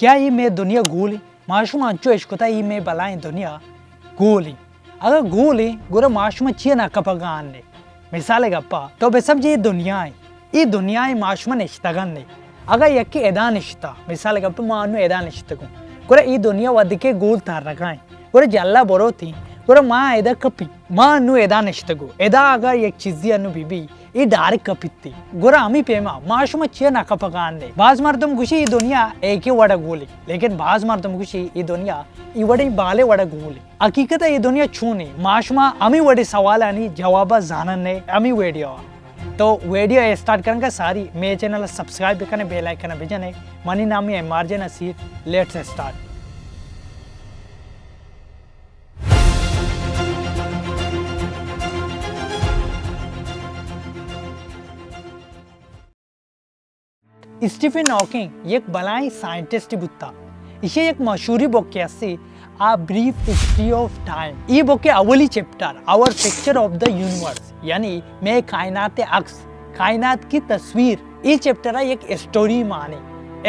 کیا اے مئے دنیا گول ایں؟ ما شما انچو اشکتا اے مئے بلائیں دنیا گول ایں۔ اگاں گول ایں، گڑا ما شما چیا نہ کپگا آں نے؟ مثال ءِ گپا، تو بہ سمجھ اے دنیا ایں، اے دنیا ایں ما شما نشتگاں نے۔ اگاں یکے ادا نشتا، مثال ءِ گپا ما انو ادا نشتگوں، گڑا اے دنیا وھدیکہ گول ترگا ایں، گڑا جھلا بروت ایں، گڑا ما ادا کپیں۔ ما انو ادا نشتگوں، ادا اگاں یک چیزے انو بہ بی، اے ڈائریکٹ کپیت ایں۔ گڑا ہمے پیما ما شما چیا نہ کپگا آں نے؟ باز مردم گوشی اے دنیا ایکے وڑا گول ایں، لیکن باز مردم گوشی اے دنیا اے وڑیں بالے وڑا گول ایں۔ حقیقت ءَ اے دنیا چون ایں؟ ما شما ہمے وڑیں سوالانی جوابا زانن نے ہمے ویڈیو ءَ۔ تو ویڈیو ءَ اسٹارٹ کنگ ءَ ساری مئے چینل ءَ سبسکرائب بکنے، بیل آئیکن ءَ بجنے۔ منی نام ایں M R J Naseer. Let's start. Stephen Hawking یک بلائیں سائنٹسٹ بوتا۔ ایشی یک مشہوریں بکے ہستی، A Brief History of Time۔ اے بک ءِ اولی chapter, Our Picture of the Universe، یعنی مئے کائنات ءِ عکس، کائنات کی تصویر۔ اے چیپٹر ءَ یک اسٹوری مانی۔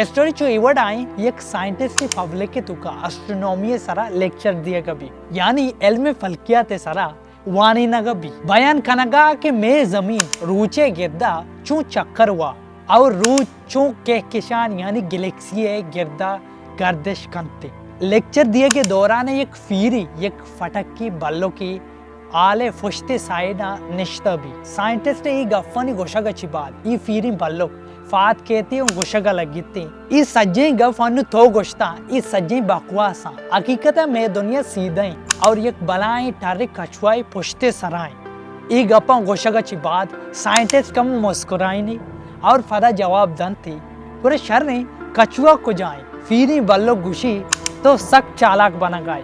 اسٹوری چو اے وڑا ایں، یک سائنٹسٹ پبلک ءِ توکا اسٹرونومی ءِ سرا لیکچر دیگا بی، یعنی علم فلکیات ءِ سرا وانینگ ءَ بی، بیان کنگ ءَ کہ مئے زمین روچ ءِ گرد ءَ چوں چکر وا اور روچ چوں کہکشان یعنی گلیکسی ءِ گرد ءَ گردش کنت۔ لیکچر دیگ ءِ دوران ءَ یک پیرے یک پٹکے بلکے ہال ءِ پشت ءِ سائیڈ ءَ نشتہ بی۔ سائنٹسٹ ءِ اے گپانی گوشگ ءَ چہ بعد اے پیریں بلک پاد کیت ایں و گوشگ ءَ لگیت ایں، اے سجہیں گپ انوں تو گوشتاں، اے سجہیں بکواساں۔ حقیقت ءَ مئے دنیا سیدھا ایں اور یک بلائیں ٹرے کچوا ءِ پشت ءِ سرا ایں۔ اے گپاں گوشگ ءَ چہ بعد سائنٹسٹ کمو مسکرائینی اور پدا جواب دنت ایں، گڑا شر ایں، کچوا کجا ایں؟ پیریں بلک گوشی، تو سک چالاک بنگا ئے۔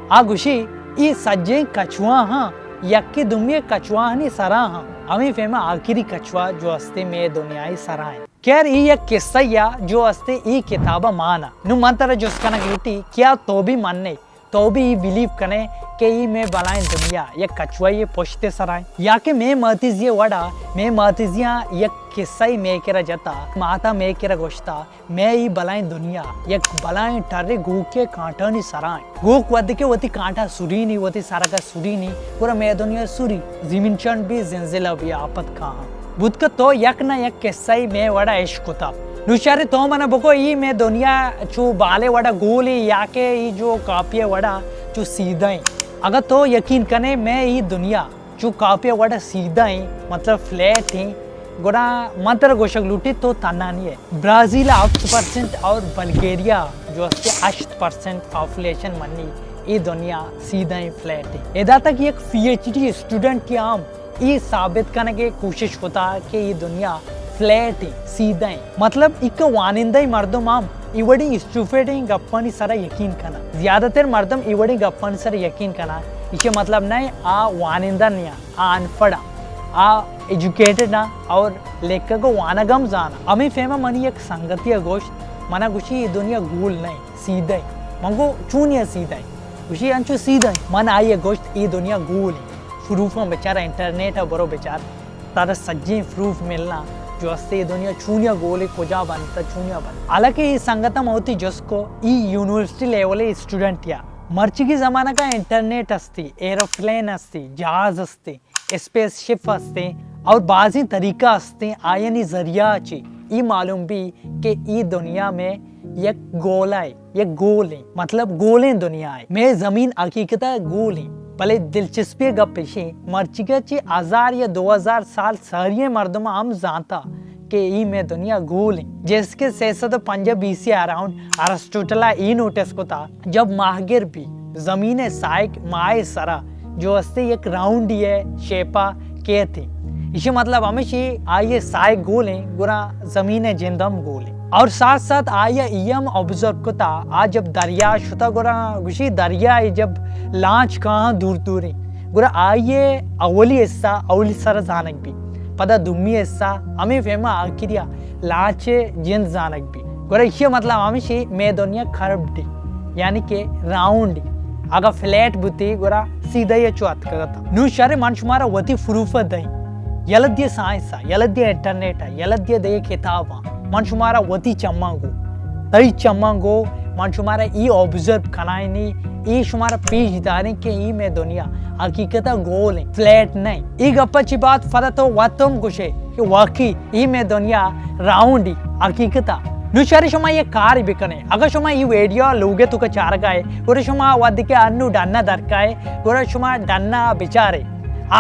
آ گوشی، اے سجہیں کچوا ہاں، یکے دومی کچواہانی سرا ہاں۔ ہمے پیما آخری کچوا جو ہستے مئے دنیا ءِ سرا ایں۔ خیر، اے یک قصہ یا جو ہستے اے کتابا مانا۔ نوں من ترا جست کنگ لوٹی، کیا تو بھی مننے، تو بھی اے بلیو کنے کہ اے مئے بلائیں دنیا یک کچوے ءِ پشت ءِ سرا ایں؟ یا کہ مئے ماتیزی ءِ وڑا، مئے ماتیزیاں یک قصہ ءَ مئے کرا جتا، ماتا مئے کرا گوشتا، مئے اے بلائیں دنیا یک بلائیں ٹرے گوکے کانٹانی سرا ایں۔ گوک وھدے کہ وتی کانٹا سرینی، وتی سرگا سرینی، گڑا مئے دنیا سری، زمین چنڈ بی، زلزلہ بی، آپت کاہاں۔ بوت کہ تو یک نہ یک قصہ ءَ مئے وڑا اشکتا۔ نوں شر ایں تو منا بگو، اے مئے دنیا چو بالے وڑا گول ایں یا کہ اے جو کاپی ءِ وڑا چو سیدھا ایں؟ اگاں تو یقین کنے مئے اے دنیا چو کاپی ءِ وڑا سیدھا ایں، مطلب فلیٹ ایں، گڑا من ترا گوشگ لوٹی تو تھنا نہ ئے۔ برازیل ءِ ہفت پرسنٹ اور بلگیریا جو ہستے ہشت پرسنٹ پاپولیشن منی، اے دنیا سیدھا ایں، فلیٹ ایں۔ ادا تک یک پی ایچ ڈی اسٹوڈنٹ ءَ ہم اے ثابت کنگ ءِ کوشش کتا کہ اے دنیا فلیٹ ایں، سیدھا ایں۔ مطلب، ایک وانندہ مردم ہم اے وڑیں اسٹوپڈیں گپانی سرا یقین کناں۔ زیادہ تر مردم اے وڑیں گپانی سرا یقین کناں۔ ایشی مطلب نہ ایں آ وانندہ نیاں، آ انپڑھ آں، آ ایجوکیٹڈ آں اور لیکگ و وانگ ہم زاناں۔ ہمے پیما منی یک سنگتی ءَ گوشت، منا گوشی، اے دنیا گول نہ ایں، سیدھا ایں۔ من گو، چونیا سیدھا ایں؟ گوشی، انچو سیدھا ایں۔ من آئی ءَ گوشت، اے دنیا گول ایں۔ پروفاں بچار، انٹرنیٹ ءَ برو بچار، ترا سجیں پروف ملنا جو ہستے اے دنیا چونیا گول ایں، کجا بنت، چونیا بنت۔ حالانکہ اے سنگت ءَ من وتی جست کو، اے یونیورسٹی لیول ءِ اسٹوڈنٹ یا۔ مرچیگی زمانگ ءَ انٹرنیٹ ہستی، ایروپلین ہستی، جہاز ہستی، اسپیس شپ ہستیں اور بازیں طریقہ ہستیں، آیانی ذریعہ چی اے معلوم بی کہ اے دنیا مئے یک گولہ ایں، یک گول ایں، مطلب گولیں دنیا ایں۔ مئے زمین حقیقت ءَ گول ایں، بلے دلچسپی گپ ایشیں، مرچیگا چی ہزار یا دو ہزار سال ساری مردم ہم زانتا کہ اے مئے دنیا گول ایں۔ جیسے کہ سئے سد و پنجاہ بی سی اراؤنڈ ارسطوٹل ءَ اے نوٹس کتا، جب ماہگر بی، زمین ءِ سائیک ماہ ءِ سرا جو ہستے یک راؤنڈی ءِ شیپا کیت ایں۔ ایشی مطلب ہمیشی آئی ءِ سائیک گول ایں، گڑا زمین ءِ جند ہم گول ایں۔ اور ساتھ ساتھ آئی ءَ اے ہم آبزرو کتا، آ جب دریا شتا گڑا گوشی دریا ءَ جب لانچ کاہاں دور دور ایں، گڑا آئی ءِ اولی حصہ اولی سر زانگ بی، پدا دومی حصہ، ہمے پیما آخری ءَ لانچ ءِ جند زانگ بی۔ گڑا ایشی مطلب ہمیشی مئے دنیا کربڈ ایں، یعنی کہ راؤنڈ ایں۔ اگاں فلیٹ بوتی گڑا سیدھا ئی چو اتکگ اتاں۔ نوں شر، من شمارا وتی پروف دئیں۔ یلہ دیے سائنس ءَ، یلہ دیے انٹرنیٹ ءَ، یلہ دیے دگہ کتاباں۔ من شمارا وتی چماں گوں تئی چماں گو من شمارا ای آبزرو کنائینی، ای شمارا پیش داریں کہ ای مئے دنیا حقیقتا گول ایں، فلیٹ نہ ایں۔ ای گپا چی بعد پدا تو وت ہم گوشے کہ واقعی ای مئے دنیا راؤنڈ ایں حقیقتا۔ نو شری شما یک کارے بکنے، اگر شما ای ویڈیو لوگے توکا چارگا ئے، گڑا شما وھدے کہ انو ڈنا درکائے، گڑا شما ڈنا بچارے،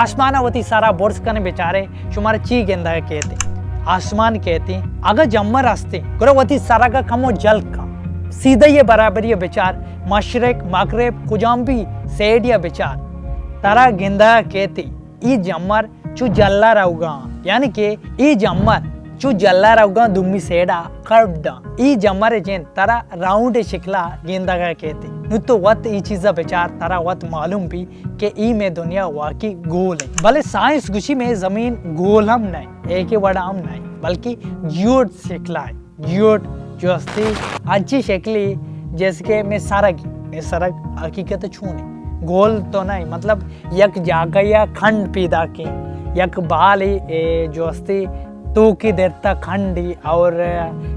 آسمانا وتی سرا برز کنے بچارے، شمارا چی گندگا کیت؟ آسمان کیت۔ اگاں جمر ہستیں، گڑا وتی سرگا کمو جل کن۔ سیدھا یہ برابری بچار، مشرق، مغرب، کجام بھی سیڈ یا بچار۔ ترا گندگا کیت، ای جمر چو جلا روگا، یعنی کہ ای جمر چو جلا روگا دومی سیڈا کربڈا۔ ای جمر جند ترا راؤنڈ شکلا گندگا کیت۔ نو تو وت ای چیزا بچار، ترا وت معلوم بی کہ ای مئے دنیا واقعی گول ایں۔ بلے سائنس گوشی مئے زمین گول ہم نہ ایں، ایکے وڑا ہم نہ ایں، بلکہ جیوڈ شکلا ایں۔ جیوڈ جو ہستی انچی شکلی جیسے کہ مئے سرگ، مئے سرگ حقیقتا چون ایں، گول تو نہ ایں، مطلب یک جاگہ یا کھنڈ پیدا کیں، یک بالے، اے، جو ہستی توکی درتا کھنڈی اور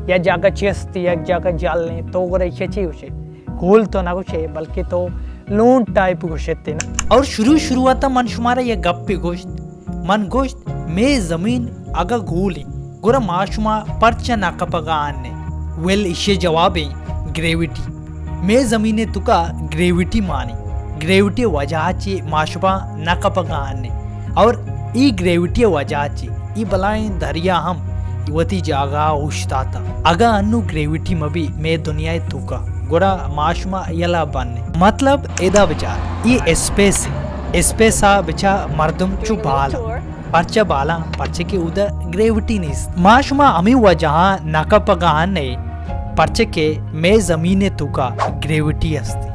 یا جاگہ چستی، یک جاگہ جل ایں، تو گڑا ایشی چی گوشے؟ گول تو نہ گوشے، بلکہ تو لونڈ ٹائپ گوشتے نا۔ اور شروع شروعاتا من شمارا یک گپے گوشت، من گوشت، مئے زمین اگا گول ایں، گڑا ما شما پرچا نہ کپگا آنے؟ ویل، ایشی جواب ایں گریویٹی۔ مئے زمین توکا گریویٹی مانی، گریویٹی وجہ چی ما شما نہ کپگا آنے۔ اور ای گریویٹی وجہ چی ای بلائیں دریا ہم وتی جاگہ اوشتاتا۔ اگاں انو گریویٹی مبی مئے دنیا توکا، گڑا ما شما یلا بنے۔ مطلب ادا بچار، ای اسپیس ایں۔ اسپیسا بچار مردم چو بالا۔ پرچا بالا؟ پرچا کہ اودا گریویٹی نیست۔ ما شما ہمے وجہا نہ کپگا آنے، پرچا کہ مئے زمین توکا گریویٹی ہستی۔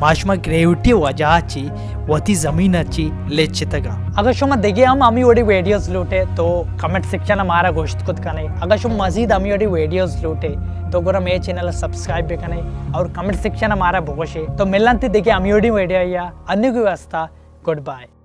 ما شما گریویٹی وجہ چی وتی زمین چی لچتگا۔ اگر شما دگہ ہم ہمے وڑی ویڈیوز لوٹے تو کمنٹ سیکشن مارا گوشت کت کنے۔ اگر شما مزید ہمے وڑی ویڈیوز لوٹے تو گڑا مئے چینل سبسکرائب بکنے اور کمنٹ سیکشن مارا بگوشے۔ تو ملنت دگہ ہمے وڑی ویڈیو یا انو کی واسطہ گڈ بائے۔